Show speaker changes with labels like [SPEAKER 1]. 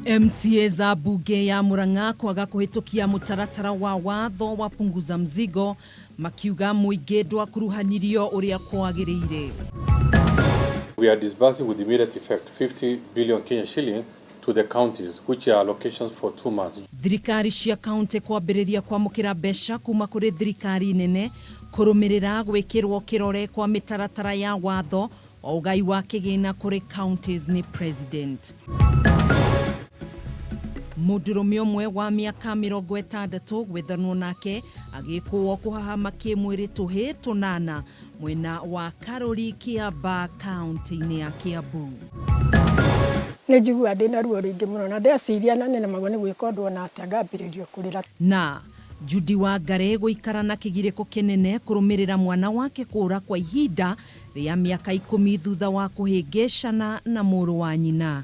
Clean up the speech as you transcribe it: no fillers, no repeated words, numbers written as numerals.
[SPEAKER 1] MCA za bunge ya Murang'a kwaga kũhĩtũkia mũtaratara wa watho wa punguza mzigo, makiuga mũingĩ ndwakuruhanirio ũrĩa kwagĩrĩire.
[SPEAKER 2] We are disbursing with immediate effect 50 billion Kenya shilling to the counties, which are allocations for 2 months.
[SPEAKER 1] Thirikari cia kaunti kwambĩrĩria kwamũkĩra mbeca kuma kũrĩ thirikari nene kũrũmĩrĩra gwĩkĩrwo kĩrore kwa mĩtaratara ya watho wa ũgai wa kĩgĩna kũrĩ counties nĩ president. Mũndũrũme ũmwe wa mĩaka 60 gwethanwo nake agĩkũwo kũhahama kĩmwĩrĩ tũhĩ tũnana mwena wa Karuri, Kĩamba, kaunti-inĩ ya Kiambu.
[SPEAKER 3] Nĩ njiguaga ndĩna ruo rũingĩ mũno na ndeciria na nĩremagwo nĩ gwĩka ũndũ ona atĩa, ngambĩrĩria kũrĩra.
[SPEAKER 1] Na Judy Wangari gũikara na kĩgirĩko kĩnene kũrũmĩrĩra mwana wake kũũra kwa ihinda rĩa mĩaka 10 thutha wa kũhĩngĩcana na mũrũ wa nyina.